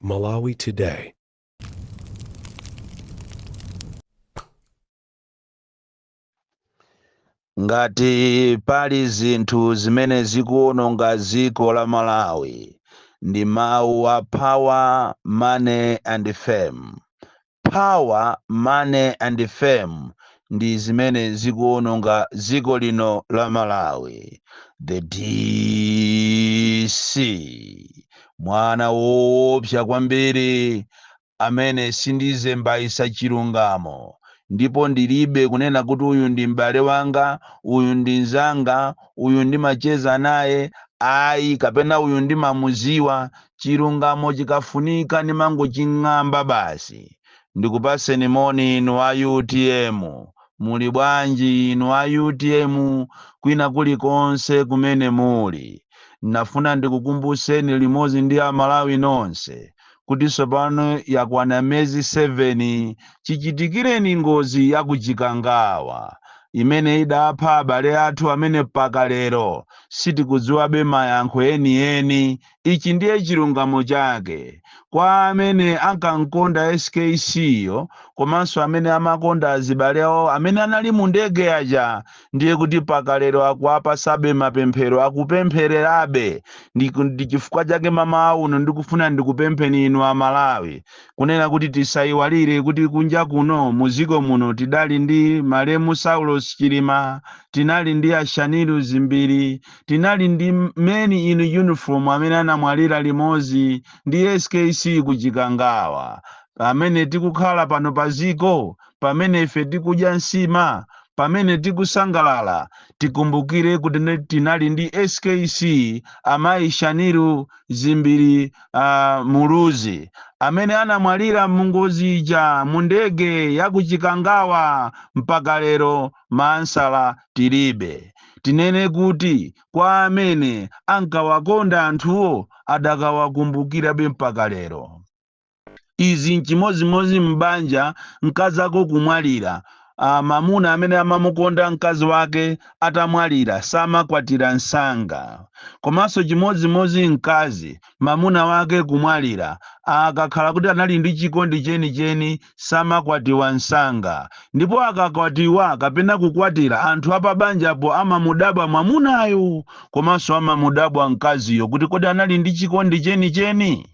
Malawi Today. Ngati pali zinthu zimene zikuwononga dziko la Malawi ndi mawu a power, money and fame. Power, money and fame ndi zimene zikuwononga dziko lino la Malawi. The DC mwana woopsa kwambiri amene sindizembaisa chilungamo ndipo ndilibe kunena kuti uyu ndi m'bale wanga, uyu ndi mnzanga, uyu ndimacheza naye, ayi, kapena uyu ndimamuziwa. Chilungamo chikafunika ndimangoching'amba basi. Ndikupaseni moni inu a UTM. Muli bwanji inu a UTM kwina kulikonse kumene muli? Nafuna ndikukumbuseni limodzi ndi Amalawi nonse kuti tsopano yakwana miyezi 7 chichitikireni ngozi ya ku Chikangawa imene idapha abale athu amene mpaka lero sitikudziwabe mayankho enieni. Ichi ndiye chilungamo chake. Kwa amene ankamkonda SKC yo komanso amene amakonda azibale awo amene anali mu ndege aja, ndiye kuti mpaka lero akuwapasabe mapemphero, akupemphererabe. Ndi chifukwa chake mamawa uno ndikufuna ndikupempheni inu Amalawi kunena kuti tisayiwalire kuti kunja kuno muziko muno tidali ndi malemu Saulos Chilima, tinali ndi a Shanil Dzimbiri, tinali ndi men in uniform amene anamwalira limodzi ndi SKC ku Chikangawa. Pamene tikukhala pano pa ziko, pamene ife tikudya nsima, pamene tikusangalala, tikumbukire kuti tinali ndi SKC, amayi Shanil Dzimbiri Muluzi amene anamwalira mungozi ija mu ndege ya ku Chikangawa. Mpaka lero maansala tilibe. Tinene kuti kwa amene ankawakonda anthuwo adakawakumbukirabe mpaka lero. Izi nchimodzimodzi m'banja, mkazako kumwalira, mamuna amene amamukonda mkazi wake atamwalira samakwatira msanga. Komanso chimodzimodzi mkazi, mamuna wake kumwalira, akakhala kuti anali ndi chikondi chenicheni samakwatiwa msanga. Ndipo akakwatiwa kapena kukwatira, anthu apabanjapo amamudabwa mwamunayo komanso amamudabwa mkaziyo kuti kodi anali ndi chikondi chenicheni.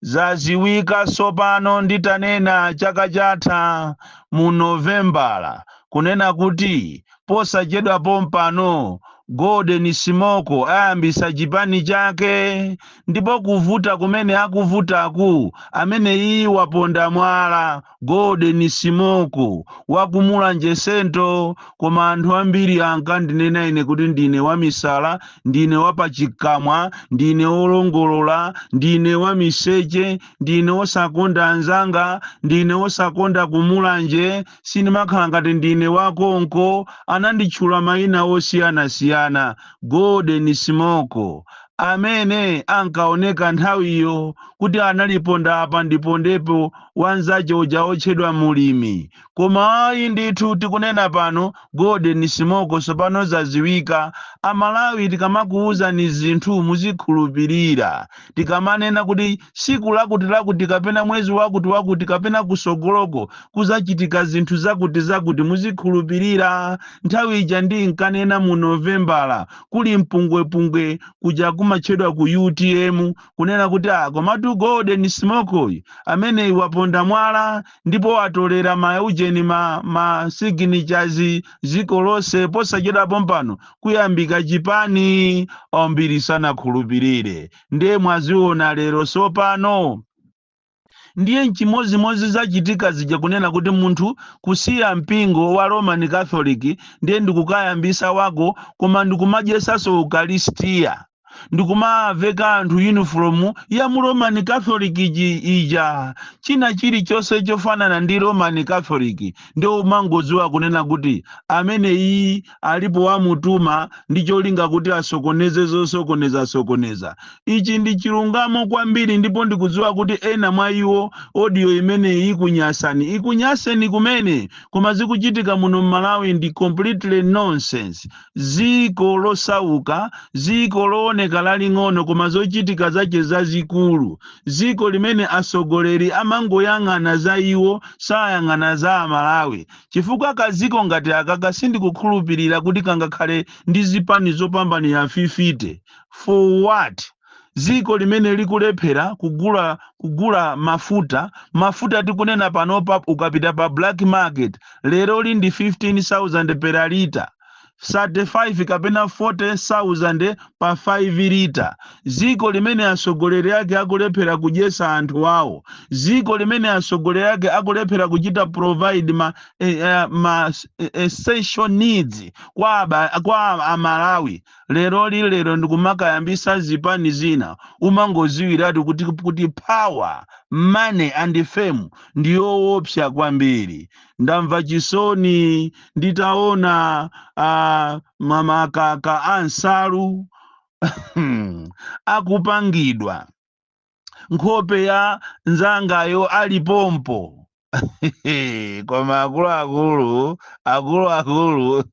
Zaziwika tsopano, nditanena chaka chatha mu Novembala kunena kuti posachedwa pompano Golden Simoko ayambisa chipani chake, ndipo kuvuta kumene akuvutaku, amene iyi waponda mwala Golden Simoko wakumulanje Central. Koma anthu ambiri ankandinena ine kuti ndine wamisala, ndine wapachikamwa, ndine wolongolola, ndine wamiseche, ndine wosakonda anzanga, ndine wosakonda kumulanje, sindimakhala ngati ndine wakonko. Ananditchula mayina osiyanasiyana. Golden Simoko amene ankaoneka nthawiyo kuti analiponda apa ndipondepo wanzache uja otchedwa mulimi, koma ayi ndithu, tikunena pano Golden Simoko sopano zaziwika. Amalawi, tikamakuwuzani zinthu muzikhulupirira. Tikamanena kuti siku lakuti lakuti kapena mwezi wakuti wakuti kapena kusogoloko kuzachitika zinthu zakuti zakuti, muzikhulupirira. Nthawi ija ndinkanena mu Novembala kuli mpungwepungwe kuja kumatchedwa ku UTM kunena kuti komatu Golden Simoko amene waponda mwala ndipo watolera maujeni ma signatures ziko lonse, posachedwa pompano kuyambika chipani, ambiri sanakhulupirire. Ndiye mwaziona lero sopano. Ndiye nchimozimozi zachitika zija kunena kuti munthu kusiya mpingo wa Roman Catholic ndiye ndikukayambisa wako, koma ndikumadyesanso ukalistiya, ndikumaveka anthu uniform ya mu Roman Catholic ija, china chilichonse chofanana ndi Roman Catholic, ndiye umangodziwa kunena kuti amene iyi alipo wamutuma ndi cholinga kuti asokoneze zosokoneza sokoneza. Ichi ndi chilungamo kwambiri, ndipo ndikudziwa kuti ena mwa iwo audio imeneyi ikunyasani, ikunyaseni kumene, koma zikuchitika muno m'Malawi ndi completely nonsense. Ziko losauka, ziko looneka. Looneka laling'ono koma zochitika zache zazikulu, ziko limene atsogoleri amangoyang'ana za iwo, sayang'ana za Amalawi. Chifukwa kaziko ngati akaka sindikukhulupirira kuti kangakhale ndi zipani zopambanira 50. For what? Ziko limene likulephera kugula mafuta. Mafuta tikunena panopa, ukapita pa black market lero li ndi 15,000 per liter, 35 kapena 40,000 pa 5 lita. Ziko limene atsogoleri ake akulephera kudyesa anthu awo, ziko limene atsogoleri ake akulephera kuchita provide ma essential needs kwa Amalawi, lero li lero ndikumakayambisa zipani zina, umangoziwiratu kuti power, money and fame ndiyoopsa kwambiri. Ndamva chisoni nditaona mamakaka ansalu akupangidwa, nkhope ya nzangayo alipompo. Koma akuluakulu, akuluakulu,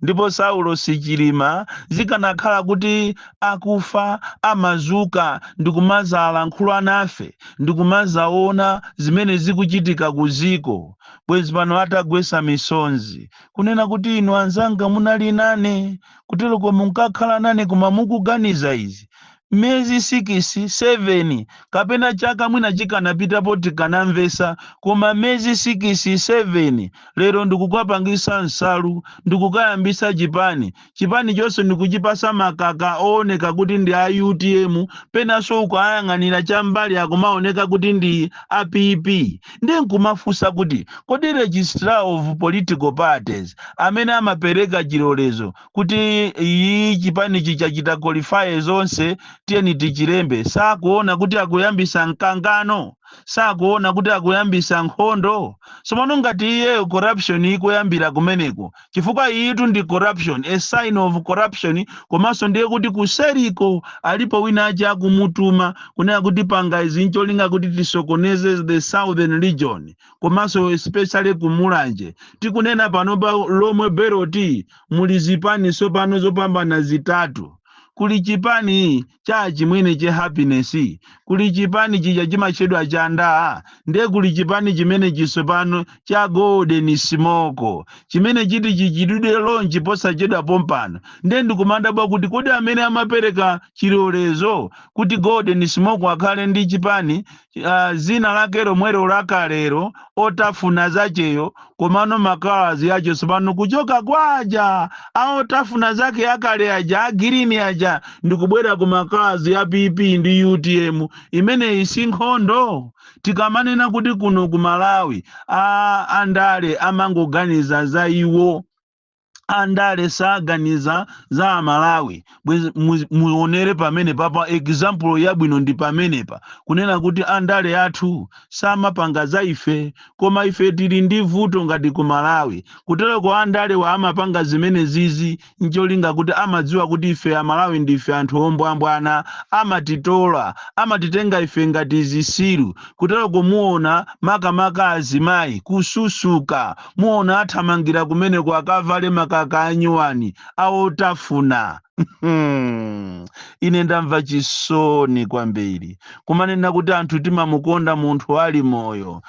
Ndipo Saulo Sichilima, zikanakhala kuti akufa amazuka ndikumazalankhula nafe, ndikumazaona zimene zikuchitika ku ziko, bwezi pano atagwesa misonzi kunena kuti, "Inu anzanga munali nane kutereko, munkakhala nane, koma mukuganiza izi miyezi 6, 7 kapena chaka mwina chikanapitapo tikanamvesa, koma miyezi 6, 7, lero ndikukapangisa nsalu, ndikukayambisa chipani, chipani chonse ndikuchipasa makaka ooneka kuti ndi a UTM, penanso ukayang'anira cham'mbali akumaoneka kuti ndi a PP." Ndi nkumafunsa kuti, kodi registrar of political parties amene amapereka chilolezo kuti iyi chipanichi chachita qualify zonse, tiyeni tichilembe, sakuona kuti akuyambisa mkangano? Sakuona kuti akuyambisa nkhondo? Tsopano ngati iyeyo corruption ikuyambira kumeneko, chifukwa iyitu ndi corruption, a sign of corruption, komanso ndiye kuti kuseriko alipo wina achi akumutuma kunena kuti panga izi ncholinga kuti tisokoneze the southern region, komanso especially kumulanje. Tikunena pano pa Lomwe Belt muli zipani tsopano zopambana zitatu. Kuli chipani cha chimwene che Happiness, kuli chipani chija chimatchedwa cha ndaa, ndiye kuli chipani chimene chisopano cha Golden Smoko chimene chiti chichitidwe launch posachedwa pompano. Ndiye ndikumandabwa kuti kodi amene amapereka chilolezo kuti Golden Smoko akhale ndi chipani, zina lake lomwelo lakalero otafuna zacheyo, komano makalazi acho tsopano kuchoka kwaja aotafuna zake akale aja a green aja ndikubwera ku makalazi ya PP ndi UTM, imeneyi si nkhondo? Tikamanena kuti kuno ku Malawi andale amangoganiza za iwo, andale saganiza za Amalawi, muonere pamene papa. Example yabwino ndi pamenepa, kunena kuti andale athu samapanga za ife, koma ife tili ndi vuto ngati ku Malawi. Kutereko andale wa amapanga zimene zizi ncholinga kuti amadziwa kuti ife Amalawi ndife anthu ombwambwana, amatitola, amatitenga ife ngati zisilu. Kutereko muona makamaka azimayi kususuka, muona athamangira kumeneko akavale makaka anyuwani aotafuna. Ine ndamva chisoni kwambiri kumanena kuti anthu timamukonda munthu ali moyo.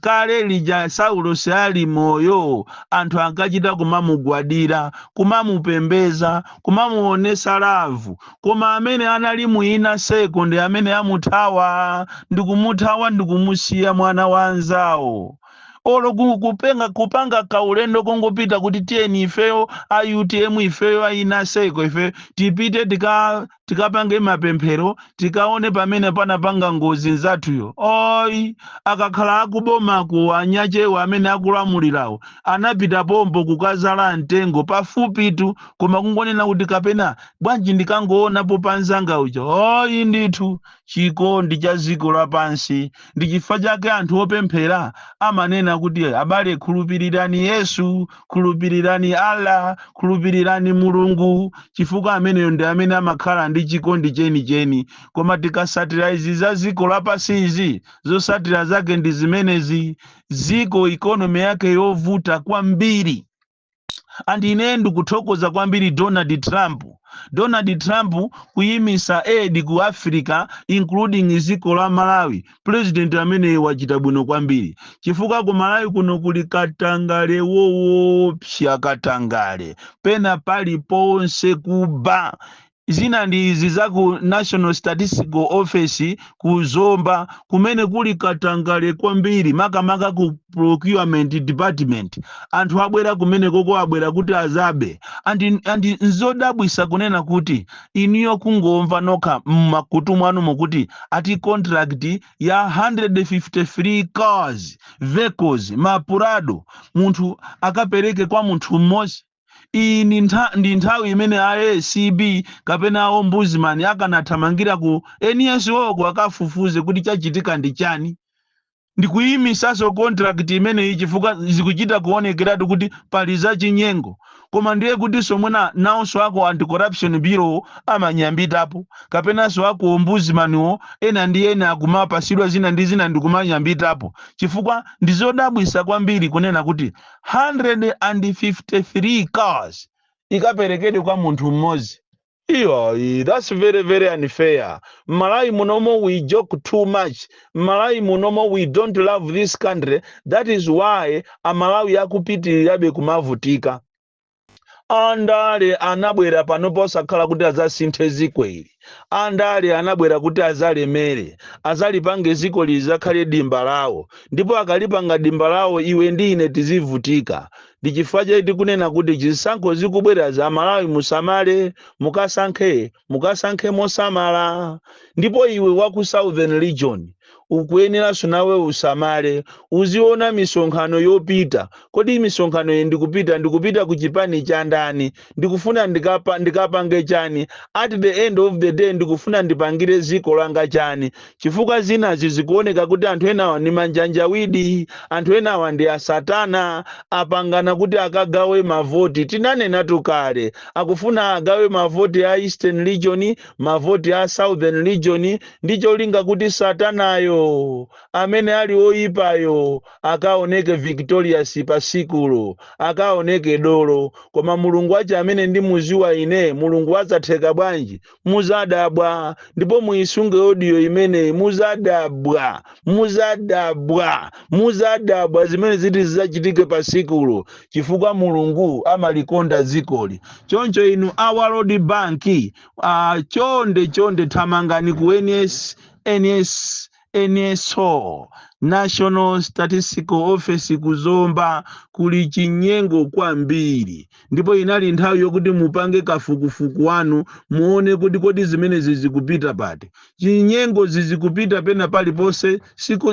Kale lija Saulo ali moyo, anthu ankachita kumamugwadira, kumamupembeza, kumamuonesa love, koma amene anali muina seko ndi amene amuthawa, ndikumuthawa, ndikumusiya mwana wa anzawo. Olo kupenga kupanga kaulendo kongopita kuti tiyeni ifeyo a UTM, ifeyo a seko, ife tipite tikapange mapemphero, tikaone pamene panapanga ngozi nzathuyo. Oyi, akakhala akubomako anyachewo amene akulamulirawo anapita pompo kukazala mtengo pafupitu, koma kungonena kuti kapena bwanji ndikangoonapo panzanga uja, oyi ndithu. Chikondi cha dziko lapansi ndi chifukwa chake anthu opemphera amanena kuti, "Abale, khulupirirani Yesu, khulupirirani Allah, khulupirirani Mulungu," chifukwa ameneyo ndi amene amakhala ndi chikondi chenicheni. Koma tikasatira izi za dziko lapansi izi, zosatira zake ndi zimenezi. Ziko economy yake yovuta kwambiri. And ine ndikuthokoza kwambiri Donald Trump. Donald Trump kuyimisa aid ku Africa, including dziko la Malawi, president ameneyi wachita bwino kwambiri, chifukwa ku Malawi kuno kuli katangale woopsa, katangale pena paliponse, kuba. Zina ndi izi za ku National Statistical Office ku Zomba, kumene kuli katangale kwambiri, makamaka ku procurement department. Anthu abwera kumene koko abwera kuti azabe. And nzodabwisa kunena kuti iniyo kungomva nokha mmakutu mwanu mukuti ati contract ya 153 cars, vehicles, maPrado, munthu akapereke kwa munthu mmodzi. Iyi ndi nthawi imene a ACB kapena ombudsman akanathamangira ku NSO ko akafufuze kuti chachitika ndi chani, ndikuyimisaso contract imeneyi, chifukwa zikuchita kuonekeratu kuti pali zachinyengo. Koma ndiye kuti somwena nawonso ako Anti-Corruption Bureau amanyambitapo, kapenanso ako ombudsmanwo ena ndi ena akumapasidwa zina ndi zina ndikumanyambitapo, chifukwa ndizodabwisa kwambiri kunena kuti 153 cars ikaperekedwe kwa munthu mmodzi. Iyo, that's very very unfair. Malawi munomo we joke too much. Malawi munomo we don't love this country. That is why Amalawi akupitirirabe kumavutika. Andale anabwera panopo osakhala kuti azasinthe ziko ili. Andale anabwera kuti azalemere, azalipange ziko lizakhale dimba lawo, ndipo akalipanga dimba lawo, iwe ndi ine tizivutika. Ndi chifukwa chake tikunena kuti zisankho zikubwera za Malawi, musamale, mukasankhe, mukasankhe mosamala. Ndipo iwe waku Southern Region ukuyeneranso nawe usamale, uziona misonkhano yopita. Kodi misonkhano iyi ndikupita ku chipani cha ndani? Ndikufuna ndikapange chani? At the end of the day, ndikufuna ndipangire ziko langa chani? Chifukwa zinazi zikuoneka kuti anthu enawa ndi manjanjawidi, anthu enawa ndi asatana, apangana kuti akagawe mavoti. Tinanenatu kale, akufuna agawe mavoti a Eastern Region, mavoti a Southern Region, ndi cholinga kuti satanayo amene ali oyipayo akaoneke victorious pasikulo, akaoneke dolo. Koma Mulungu wache amene ndimuziwa ine, Mulungu adzatheka bwanji? Muzadabwa. Ndipo muyisunge audio imeneyi, muzadabwa, muzadabwa, muzadabwa zimene ziti zidzachitike pasikulo, chifukwa Mulungu amalikonda dzikoli. Choncho inu a World Bank, chonde chonde thamangani ku ns NSO, National Statistical Office kuzomba, kuli chinyengo kwambiri, ndipo inali nthawi yokuti mupange kafukufuku wanu, muone kuti kodi zimenezi zikupita pati. Chinyengo zizikupita pena paliponse,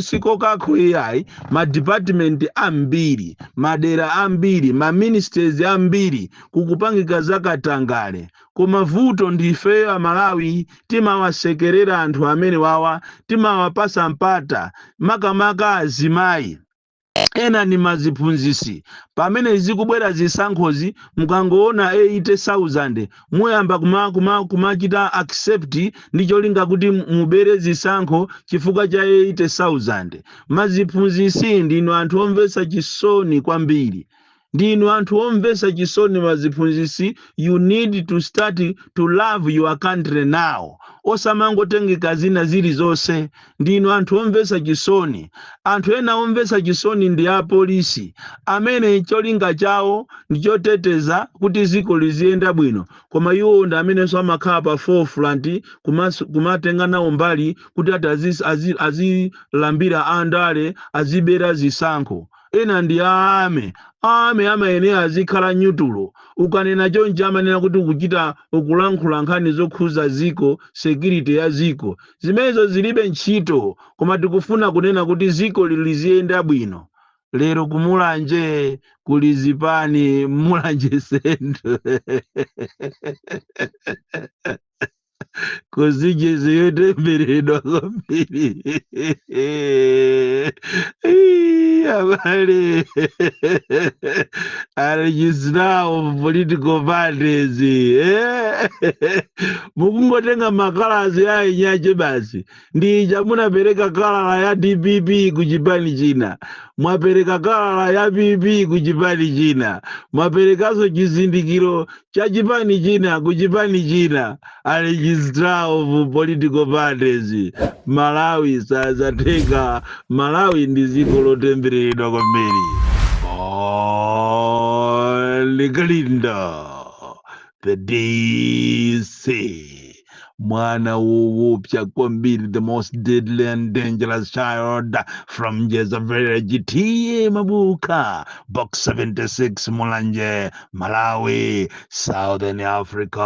siko kakho iyayi. Madipatimenti ambiri, madera ambiri, maministries ambiri kukupangika zakatangale. Koma vuto ndifeyo Amalawi, timawasekerera anthu amene wawa, timawapasa mpata, makamaka azimayi ena ni maziphunzisi. Pamene zikubwera zisankhozi, mukangoona 80,000 muyamba kumachita accept ndi cholinga kuti mubere zisankho chifukwa cha 80,000. Maziphunzisi, ndinu anthu omvetsa chisoni kwambiri, ndinu anthu omvetsa chisoni maziphunzisi. You need to start to love your country now, osamangotengeka zina zilizonse. Ndinu anthu omvetsa chisoni. Anthu ena omvetsa chisoni ndi apolisi, amene cholinga chawo ndi choteteza kuti dziko liziyenda bwino, koma iwo ndi amenenso amakhala pa forefront kumatenga nawo mbali kuti ati azilambira andale, azibera zisankho. Ena ndi ame ame amayenera azikhala neutral. Ukanena chonchi amanena kuti ukuchita ukulankhula nkhani zokhuza ziko, security ya ziko. Zimenezo zilibe ntchito, koma tikufuna kunena kuti ziko liziyenda bwino. Lero kumulanje kuli zipani, Mulanje Central constituency yotemberedwa kwambiri. Ii, abale, a registrar of political parties, eh? Mukungotenga makalazi a inyache basi, ndi chamunapereka kalala ya DPP ku chipani china. Mwapereka colour ya PP ku chipani china, mwaperekanso chizindikiro cha chipani china ku chipani china. A registrar of political parties, Malawi sazatheka. Malawi ndi dziko lotembereredwa kwambiri. Bon Kalindo, the DC, mwana woopsa kwambiri, the most deadly and dangerous child from Jeza Village, T/A Mabuka, Box 76, Mulanje, Malawi, Southern Africa.